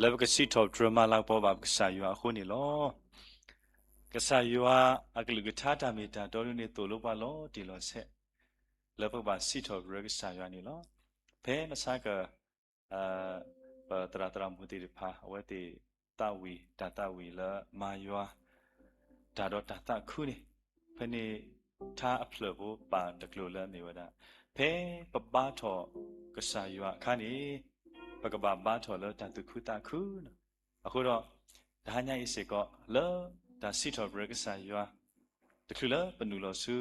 လၢပကစံးထီၣ်ပတြၢၤမၤလၤကပီၤဘၣ်ပကစၢ်ယွၤအဃိန့ၣ်လီၤ. ကစၢ်ယွၤအကလုၢ်ကထါတၢ်မ့ၢ်တၢ်တီဒုန့ၣ်သိၣ်လိပှၤလီၤတံၢ်လီၤဆဲး လၢပကဘၣ်စံးထီၣ်ပတြၢၤကစၢ်ယွၤန့ၣ်လီၤ. ဖဲမဆါက ပသရၣ်သရၣ်မုၣ်သ့ၣ်တဖၣ် အဝဲသ့ၣ်သးဝံၣ်တၢ်သးဝံၣ်လၢမၤယွၤ တၢ်ဒီးတၢ်သးခုန့ၣ် ဖဲန့ၣ် ထါအဖျၢၣ်ဖိပာ်တကျိၤလၢအမ့ၢ်ဝဲဒၣ် ဖဲပဘါထီၣ်ကစၢ်ယွၤအခါန့ၣ် ပကဘၣ်ဘါထီၣ်လၢတၢ်သူၣ်ခုသးခုန့ၣ်လီၤ. အဃိဒီး တဟါညါအံၤစ့ၢ်ကီး လၢတၢ်စံးထီၣ်ပတြၢၤကစၢ်ယွၤ တချုးလၢပနုာ်လီၤဆူ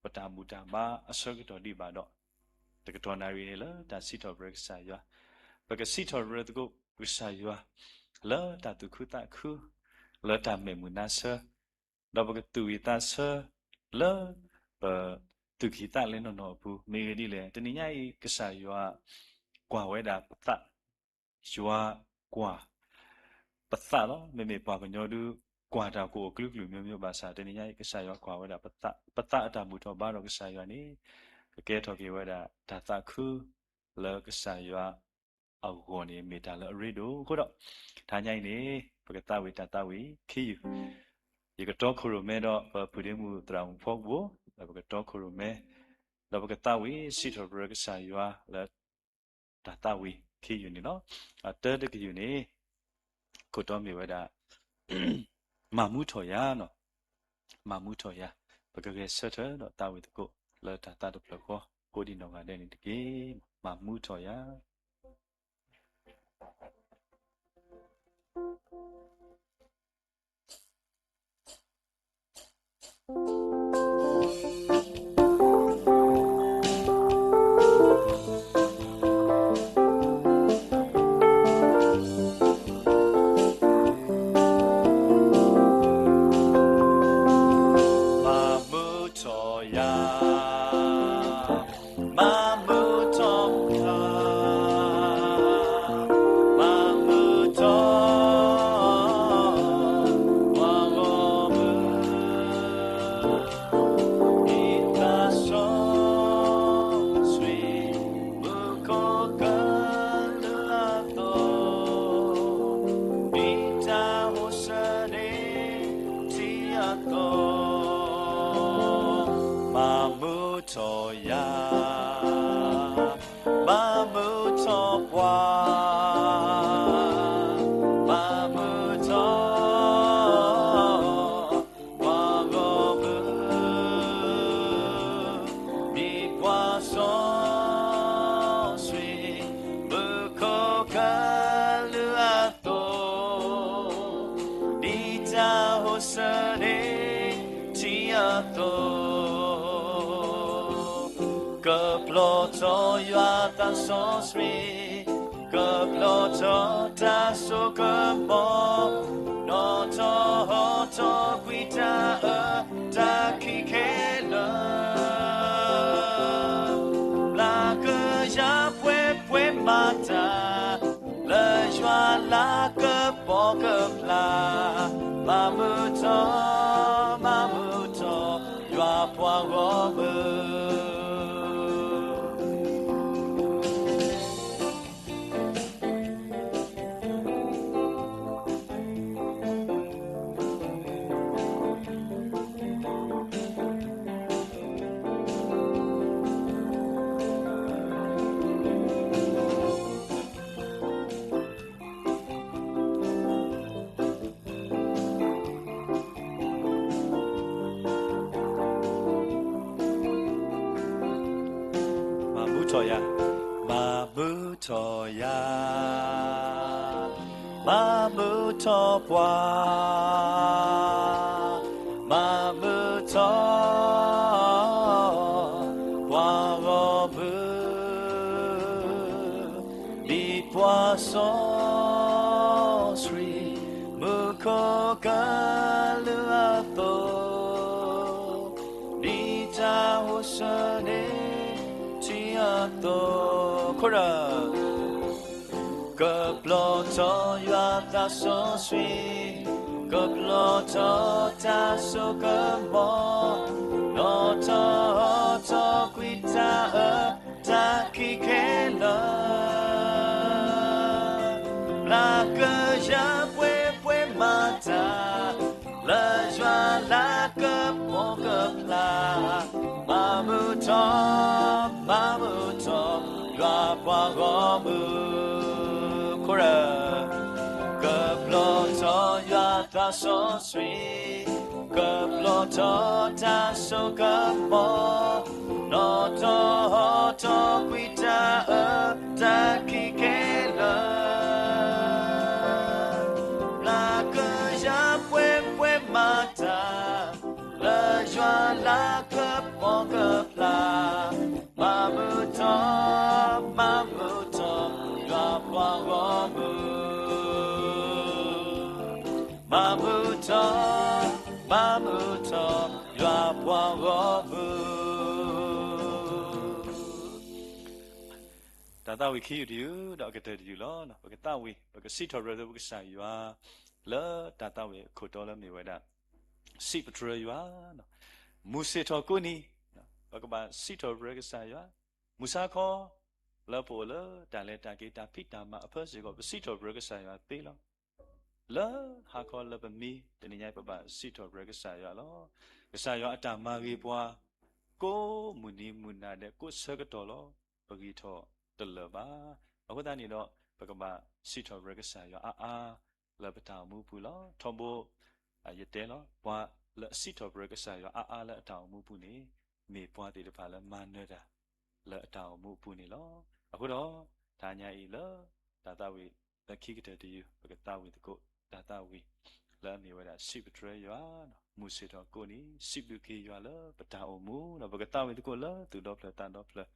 ပတၢ်ဘူၣ်တၢ်ဘါအဆၢကတီၢ်ဒံးဘၣ်ဒီး တကတီၢ်နၣ်ရံၣ်န့ၣ်လၢတၢ်စံးထီၣ်ပတြၢၤကစၢ်ယွၤ ပကစံးထီၣ်ပတြၢၤသကိးကစၢ်ယွၤ လၢတၢ်သူၣ်ခုသးခု လၢတၢ်မဲာ်မုာ်နါဆၢ ဒီးပကသူၣ်ဝံၣ်သးဆၢ လၢပသူၣ်ကံၢ်သးလဲနီၢ်နီၢ်အပူၤ မ့ၢ်ဂ့ၢ်ဒ်လဲၣ် တနံၤညါအံၤ ကစၢ်ယွၤကွၢ်ဝဲဒၣ်ပသး ယွၤကွၢ်ပသးလီၤ. မ့မ့ၢ်ပှၤကညီဒုး ကွၢ်တၢ်ကအိၣ်ကျူကျူမိမိဘၣ်ဆၣ် တနံၤညါအံၤ ကစၢ်ယွၤကွၢ်ဝဲဒၣ်ပသး ပသးအတၢ်ဘူၣ်ထီၣ်ဘါထီၣ်ကစၢ်ယွၤန့ၣ် ကကဲထီၣ်က့ၤဝဲဒၣ်တၢ်သးခု လၢကစၢ်ယွၤအဂီၢ်န့ၣ် မ့ၢ်တၢ်လၢအရ့ဒိၣ်အဃိဒီး တဟါညါအံၤန့ၣ် ပကသးဝံၣ်တၢ်သးဝံၣ်ခံယုၢ် ယကတီခိၣ်ရိၣ်မဲဒီးပဖုၣ်ဒ့မုၣ်သရၣ်မုၣ်ဖီကဘိၣ် ဒီးပကတီခိၣ်ရိၣ်မဲ ဒီးပကသးဝံၣ်စံးထီၣ်ပတြၢၤကစၢ်ယွၤလၢ တၢ်သးဝံၣ်ခံယုၢ်န့ၣ်လီၤ. အတၢတကယုၢ်န့ၣ် ခိၣ်တီမ့ၢ်ဝဲဒၣ် မၤမူထီၣ်ယၤ, မၤမူထီၣ်ယၤ, ပကဂဲၤဆၢထၢၣ်ဒီးသးဝံၣ်သကိး လၢတၢ်သးတဖျၢၣ်ဃီ ကိးဒံနီၢ်ဂၤဒဲးန့ၣ်တက့ၢ်. မၤမူထီၣ်ယၤ. မၤမူထီၣ်ယၤ, မၤမူထီၣ်ယၤ, မၤမူထီၣ် ပှၤဂီၢ်မုၢ် ဒ်သးစီဆှံ မူခိၣ်ကလူးအသိး, ဒ်တၢ်အိၣ်ဆၢန့ၣ်ထံအသိး, မၤမူထီၣ်ယၤ, မၤမူထီၣ်ပှၤ, မၤမူထီၣ် ပှၤဂီၢ်မုၢ် ဒ်ပှၤစီဆှံ မူခိၣ်ကလူးအသိး, ဒ်တၢ်အိၣ်ဆၢန့ၣ်ထံအသိး, ကပျီထီၣ်ယွၤသးစီဆှံ, ကပျီထီၣ်တၢ်စိကမီၤ, နီၣ်ထီၣ်ဟီၣ်ထီၣ်ကွံာ်တၢ်အၢတၢ်ခံခဲလၢာ်, ဘျါကယၤပှဲၤပှဲၤမၤတၢ် လၢယွၤလၤကပီၤကဖျါ, မၤမူထီၣ်, မၤမူထီၣ် ယွၤပှၤဂီၢ်မုၢ်. မၤမူထီၣ်ယၤ, မၤမူထီၣ်ယၤ, မၤမူထီၣ်ပှၤ, မၤမူထီၣ် ပှၤဂီၢ်မုၢ် ဒ်ပှၤစီဆှံ မူခိၣ်ကလူးအသိး, ဒ်တၢ်အိၣ်ဆၢန့ၣ်ထံအသိး, ခိၣ်ဒီး ကပျီထီၣ်ယွၤသးစီဆှံ, ကပျီထီၣ်တၢ်စိကမီၤ, နီၣ်ထီၣ်ဟီၣ်ထီၣ်ကွံာ်တၢ်အၢတၢ်ခံခဲလၢာ်, ဘျါက မၤမုာ်ထီၣ်, မၤမုာ်ထီၣ်, ယွၤပှၤဂီၢ်မုၢ်, ခိၣ်ရၢ, ကဖျီၣ်ထီၣ်ယွၤသးစီဆှံ, ကဖျီၣ်ထီၣ်တၢ်စိကမီၤ, နီၣ်ထီၣ်ဟီၣ်ထီၣ်ကွံာ်တၢ်အၢ တၢ်ခံကဲလၢာ်, ဘျါကယၤပှဲၤပှဲၤမၤတၢ် လၢယွၤလၤကပီၤကဖျါ, မၤမုာ်ထီၣ်, မၤမုာ်ထီၣ်, ယွၤပှၤဂီၢ်မုၢ်, မၤမုာ်ထီၣ်, မၤမုာ်ထီၣ်, ယွၤပှၤဂီၢ်မုၢ်. တၢ်သးဝံၣ်ခံယုၢ်တယုၢ် ဒီးအကတၢၢ်တယုၢ်လီၤ. ပကသးဝံၣ်, ပကစံးထီၣ်ပတြၢၤကစၢ်ယွၤ လၢတၢ်သးဝံၣ်အခိၣ်တီလၢမ့ၢ်ဝဲဒၣ် စံးပတြၢၤယွၤ, မုၢ်ဆ့ၣ်ထီၣ်ကိးနံၤ, ပကဘၣ်စံးထီၣ်ပတြၢၤကစၢ်ယွၤ, မုၢ်ဆါခီ လၢပအိၣ်လၢတၢ်လဲၤတၢ်က့ၤတၢ်ဖံးတၢ်မၤအဖၢစ့ၢ်ကီး ပစံးထီၣ်ပတြၢၤကစၢ်ယွၤသ့လီၤ. လၢဟါခီလၢပမံတနံၤညါ ပဘၣ်စံးထီၣ်ပတြၢၤကစၢ်ယွၤလီၤ. ကစၢ်ယွၤအတၢ်မၤဂ့ၤပှၤ ကိးမုၢ်နံၤမုၢ်နၤဒဲး ကိးဆၢကတီၢ်လီၤ. ပဂံၢ်ထီၣ်တလၢာ်ဘၣ်. အဃိသတးန့ၣ်ဒီး ပကဘၣ်စံးထီၣ်ပတြၢၤကစၢ်ယွၤအါအါ လၢပတၢ်အိၣ်မူပူၤလီၤ. ထီဘိ ယတဲလီၤ, ပှၤလၢအစံးထီၣ်ပတြၢၤကစၢ်ယွၤအါအါလၢအတၢ်အိၣ်မူပူၤန့ၣ် မ့ၢ်ပှၤသ့ၣ်တဖၣ်လၢမၤနၢၤတၢ် လၢအတၢ်အိၣ်မူအပူၤန့ၣ်လီၤ. အဃိဒီး တဟါညါအံၤလၢ တၢ်သးဝံၣ်လၢခံကတၢၢ်တယုၢ် ပကသးဝံၣ်သကိး တၢ်သးဝံၣ် လၢအမ့ၢ်ဝဲဒၣ် စံးပတြၢၤယွၤ, မုၢ်ဆ့ၣ်ထီၣ်ကိးနံၤ စံးဘျုးက့ၤယွၤလၢပတၢ်အိၣ်မူ, ဒီးပကသးဝံၣ်သကိးလၢသူၣ်ဒီဖျၢၣ်သးဒီဖျၢၣ်,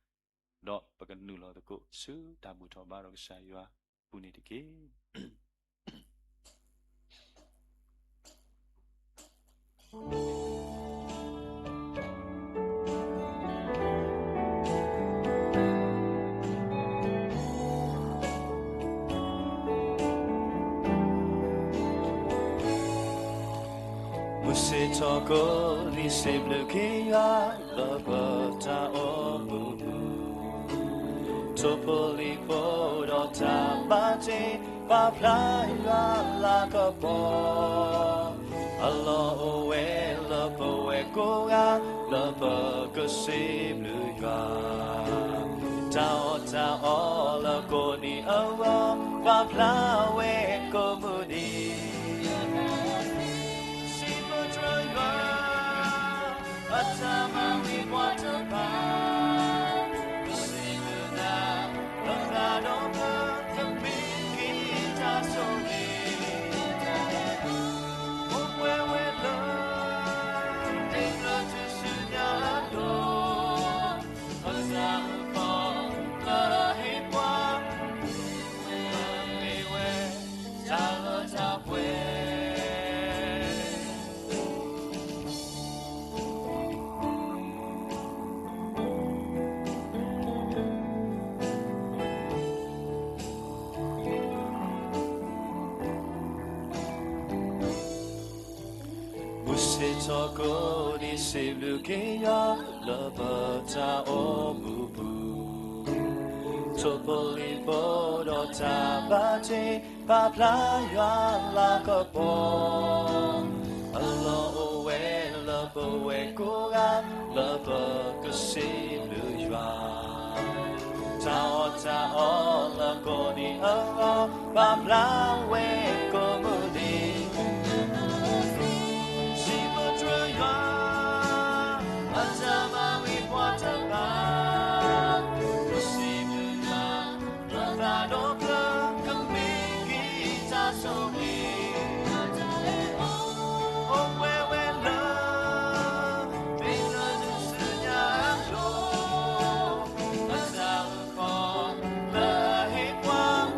ဒီးပကနုာ်လီၤသကိးဆူတၢ်ဘူၣ်ထီၣ်ဘါထီၣ်ကစၢ်ယွၤအပူၤန့ၣ်တက့ၢ်. မုၢ်ဆ့ၣ်ထီၣ်ကိးနံၤ စံးဘျုးက့ၤယွၤ လၢပတၢ်အိၣ်မူပူၤ, ထိၣ်ဖိလံၣ်ဖိဒီးတၢ်ဘၣ်တ့ ပာ်ဖျါယွၤလၤကပီၤ, အလီၢ်အိၣ်ဝဲလၢပဝဲကိးဂၤ လၢပကစံးဘျုးယွၤ, တၢ်အီၣ်တၢ်အီလၢကိးနံၤအဂီၢ် ပာ်ဖျါဝဲကိးမုၢ်နံၤ စံးထီၣ်ပတြၢၤယွၤ အတၢ်မၤဝံၤပှၤတဖၣ်, ပစံးဘျုးနၤ ပသးဒီဖျၢၣ် ကမ့ၢ်က့ၤတၢ်ဆိၣ်ဂ့ၤ, အိၣ်ပှဲၤဝဲလၢ ဒ့ၣ်လၢထူၣ်စုညါအဒိၣ်, ပသးအုးခီၣ် လၢဟ့ၣ်ပှၤ မ့ၢ်ဝဲ တၢ်လၢတၢ်ပှဲၤ မုၢ်ဆ့ၣ်ထီၣ်ကိးနံၤ စံးဘျုးက့ၤယွၤ လၢပတၢ်အိၣ်မူပူၤ, ထိၣ်ဖိလံၣ်ဖိဒီးတၢ်ဘၣ်တ့ ပာ်ဖျါယွၤလၤကပီၤ, အလီၢ်အိၣ်ဝဲလၢပဝဲကိးဂၤ လၢပကစံးဘျုးယွၤ, တၢ်အီၣ်တၢ်အီလၢကိးနံၤအဂီၢ် ပာ်ဖျါဝဲကိးမုၢ်နံၤ စံးထီၣ်ပတြၢၤယွၤ အတၢ်မၤဝံၤပှၤတဖၣ်, ပစံးဘျုးနၤ ပသးဒီဖျၢၣ် ကမ့ၢ်က့ၤတၢ်ဆိၣ်ဂ့ၤ, အိၣ်ပှဲၤဝဲလၢ ဒ့ၣ်လၢထူၣ်စုညါအဒိၣ်, ပသးအုးခီၣ် လၢဟ့ၣ်ပှၤ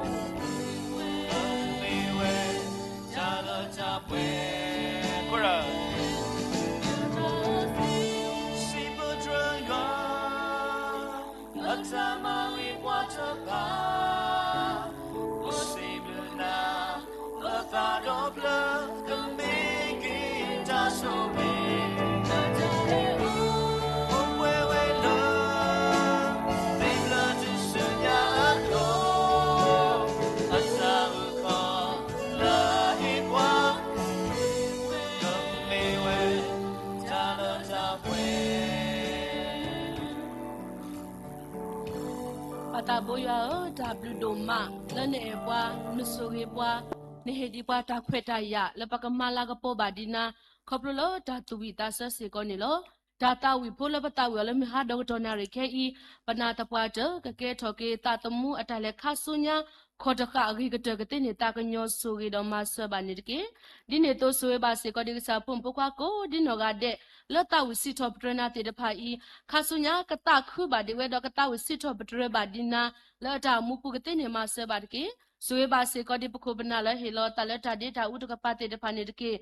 မ့ၢ်ဝဲ ပၢ်သးဘိယွၤဧၢ, တၢ်ဘျုးဒိၣ်မးလၢနအဲၣ်ပှၤ, နဆိၣ်ဂ့ၤပှၤ, နဟ့ၣ်ဒံးပှၤတၢ်ခွဲးတၢ်ယာ်လၢပကမၤလၤကပီၤဘၣ်ဒံးနၤ, ခီဖျိလၢတၢ်သူၣ်ဝံၣ်သးဆၢစ့ၢ်ကီးန့ၣ်လီၤ. တၢ်သးဝံၣ်ဖိလၢပသးဝံၣ်အီၤလၢမုၢ်ဟါဒီးကတီၢ်နၣ်ရံၣ်ခဲအံၤ, ပနာ်သပှၢ်တၢၢ် ကကဲထီၣ်က့ၤသးသမူအတၢ်လဲၤခါဆူညါ ခီၣ်တဃာ်အဂ့ၤကတၢၢ်ကသ့န့ၢ် သးကညီၤဆိၣ်ဂ့ၤဒီးမၤစၢၤဘၣ်န့ၣ်တက့ၢ်. ဒ်န့ၣ်အသိး ဆိၣ်ဂ့ၤဘၣ်စ့ၢ်ကီးဒံးကစၢ်ဖိမုၣ်ဖိခွါကိးဒ်နီၢ်ဂၤဒဲး လၢသးဝံၣ်စံးထီၣ်ပတြၢၤနၤသ့ၣ်တဖၣ်အံၤ, ခါဆူညါကသးခုဘၣ်ဒံးဝဲဒီးကသးဝံၣ်စံးထီၣ်ပတြၢၤဘၣ်ဒံးနၤ လၢအတၢ်အိၣ်မူပူၤကသ့န့ၢ်မၤစၢၤဘၣ်တက့ၢ်. ဆိၣ်ဂ့ၤဘၣ်စ့ၢ်ကီးဒံးပခိၣ်ပနၢ်လၢဟ့ၣ်လီၤသးလၢတၢ်ဒ့တၢ်အူတကပၤသ့ၣ်တဖၣ်န့ၣ်တက့ၢ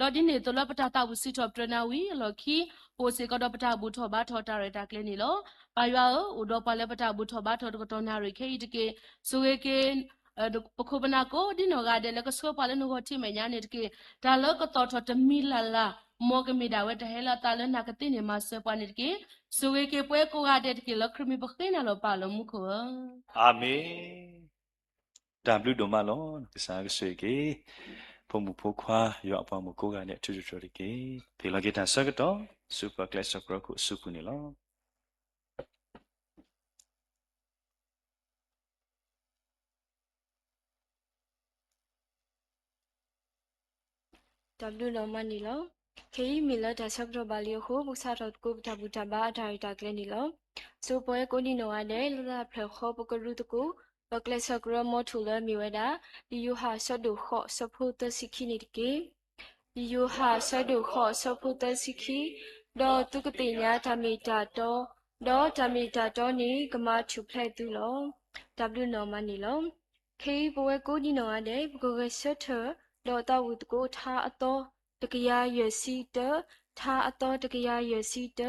်. ဒီးဒ်န့ၣ်အသိးလၢပတၢ်သးဝံၣ်စံးထီၣ်ပတြၢၤနၤဝံၤအလီၢ်ခံ, ပအိၣ်စ့ၢ်ကီးဒီးပတၢ်ဘူၣ်ထီၣ်ဘါထီၣ်တၢ်ရဲၣ်တၢ်ကျဲၤန့ၣ်လီၤ. ပၢ်ယွၤဧၢ, အိၣ်ဒီးပှၤလၢပတၢ်ဘူၣ်ထီၣ်ဘါထီၣ်တကတီၢ်နၣ်ရံၣ်ခဲအံၤတက့ၢ်. ဆိၣ်ဂ့ၤက့ၤ ပခိၣ်ပနၢ်ကိးဒ်နီၢ်ဂၤဒဲးလၢကဆှၢပှၤလၢနဂီၢ်ထံမဲာ်ညါန့ၣ်တက့ၢ်. တၢ်လၢကသီၣ်ထီၣ်တမံၤလၢ်လၢ် မ်ကမ့ၢ်ဒၣ်ဝဲတၢ်ဟဲလၢအသးလၢနၤကသ့န့ၢ်မၤစၢၤပှၤန့ၣ်တက့ၢ်. ဆိၣ်ဂ့ၤက့ၤပဝဲကိးဂၤဒဲးတက့ၢ်. လၢခရံာ်မံၤပဃ့နၤလီၤပၢ်လၢမူခိၣ်ဧၢ. အၤမ့ၣ်. တၢ်ဘျုးဒိၣ်မးလီၤ. ကစၢ်ကဆိၣ်ဂ့ၤက့ၤ ဖိမုၣ်ဖိခွါ ယွၤအပှၤမုၣ်ကိးဂၤဒဲး ထူထူတီတီတက့ၢ်. ပဟ့ၣ်လီၤက့ၤတၢ်ဆၢကတီၢ် ဆူပှၤကျဲးစၢးကရၢခိၣ်အစုပူၤန့ၣ်လီၤ. တၢ်ဘျုးဒိၣ်မးန့ၣ်လီၤ. ခဲအံၤမ့ၢ်လၢတၢ်ဆၢကတီၢ်ဘၣ်လံအဃိ ပကစးထီၣ်သကိးပတၢ်ဘူၣ်တၢ်ဘါအတၢ်ရဲၣ်တၢ်ကျဲၤန့ၣ်လီၤ. ဆိပဝဲကိးဒ်နီၢ်ဂၤဒဲး လၢတၢ်ဖျၢၣ်ဃီပကရူၢ်သကိး ပကျဲးစၢးကရၢမိၢ်ထူၣ်လၢအမ့ၢ်ဝဲဒၣ် လံာ်ယိၤဟၣ်အဆၢဒိၣ်ဃိးအဆၢဖိသၢဆံခံန့ၣ်တက့ၢ်. လံာ်ယိၤဟၣ်အဆၢဒိၣ်ဃိးအဆၢဖိသၢဆံခံ, ဒီးသုကသ့ၣ်ညါတၢ်မ့ၢ်တၢ်တီ, ဒီးတၢ်မ့ၢ်တၢ်တီန့ၣ်ကမၤထူၣ်ဖျဲးသုလီၤ. တၢ်ဘျုးနီၢ်မးန့ၣ်လီၤ. ခဲအံၤပဝဲကိးဒ်နီၢ်ဂၤဒဲး ပကဂဲၤဆၢထၢၣ် ဒီးသးဝံၣ်သကိးထါအသီတကယၤယဲၢ်ဆံတၢ, ထါအသီတကယၤယဲၢ်ဆံတၢ,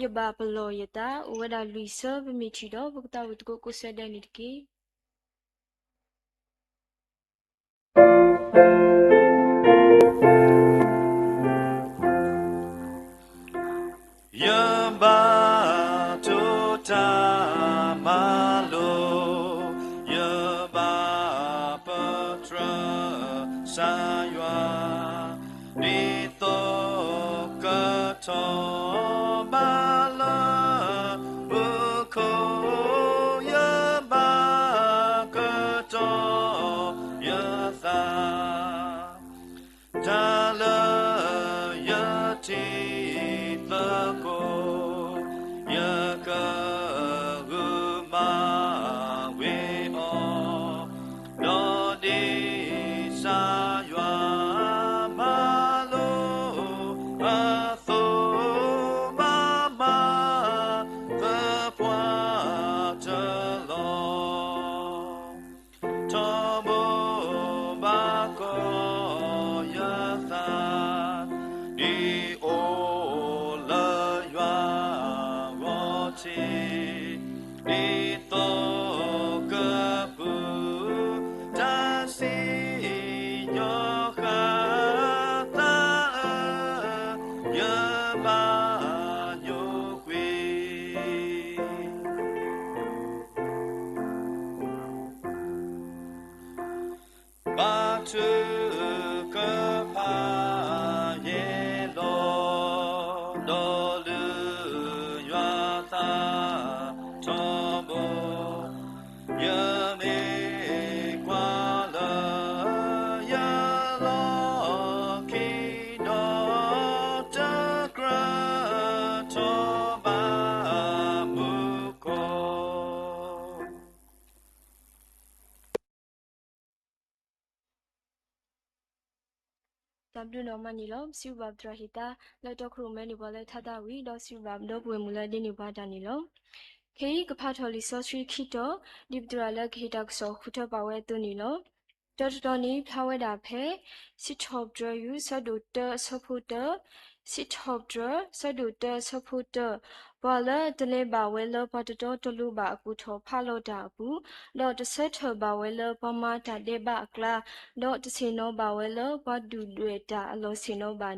ယဘၣ်ပလီၢ်ယသး အိၣ်ဝဲဒၣ်လွံၢ်ဆၢ ပမ့ၢ်ထံၣ်ဒီး ပကသးဝံၣ်သကိးကိးဆၢဒဲးန့ၣ်တက့ၢ်. ယဘၣ်တိၢ်တၢ်မၤလိ, ယဘၣ်ပတြၢၤ စၢ်ယွၤ, ဒ်သိးကတီၤဘၣ်လၢမူခိၣ်, ယဘၣ်ကတီၤယသး တၢ်လၢယထံၣ်သကိး, ယကဂုာ်မၤဝ့ၤအီၤ, ဒီးဒ်စၢ်ယွၤမၤလိအသိး ဘၣ်မၤသပှၢ်တၢၢ် လီၤ. ထီဘိဘၣ်ကီၢ်ယသး ဒ်အိၣ်လၢယွၤအဂီၢ်ထံး, ဒ်သိးကပုၢ် တၢ်စံၣ်ညီၣ်ဃာ်သးဧၢ, ယဘၣ်ညိကွံာ် ဘါထုကဖၣ်ယဲလီၤ, ဒီးလုၢ်ယွၤသးထီဘိ, ယမ့ၢ်ကွၢ်လၢယလီၢ်ခံဒီး တကြၢးထီၣ်ဘၣ်မူခိၣ် တၢ်ဘျုးနီၢ်မးန့ၣ်လီၤ. ပစံးဘျုးဘၣ်ပသရၣ်ဟံၣ်သါ လၢတီခိၣ်ရိၣ်မဲန့ၢ်ပှၤလၢထါသးဝံၣ်, ဒီးစံးဘျုးဘၣ်ပဒီပုၢ်ဝဲၢ်မုၣ်လၢအဒ့န့ၢ်ပှၤတၢ်န့ၣ်လီၤ. ခဲအံၤကဖးထီၣ်လံာ်စီဆှံခံတီၤ ဒ်ပသရၣ်လၢကဟ့ၣ်တၢ်ကစီၣ်ဃုထၢပာ်ဝဲအသိးန့ၣ်လီၤ. တီၤတတီၤန့ၣ် ဖျါဝဲဒၣ်ဖဲ စံးထီၣ်ပတြၢၤယွၤ ဆၢဒိၣ်တၢ အဆၢဖိတၢ, စံးထီၣ်ပတြၢၤ ဆၢဒိၣ်တၢ အဆၢဖိတၢ, ပှၤလၢတလဲၤဘၣ်ဝဲလၢပှၤတတီတလိၤဘၣ်အကူၣ်ထီၣ် ဖးလီၤတၢ်အပူၤ, ဒီးတဆၢထၢၣ်ဘၣ်ဝဲလၢပှၤမၤတၢ်ဒဲးဘးအကျါ, ဒီးတဆ့ၣ်နီၤဘၣ်ဝဲလၢပှၤဒုၣ်ဒွဲၣ်တၢ်အလီၢ်ဆ့ၣ်နီၤဘၣ်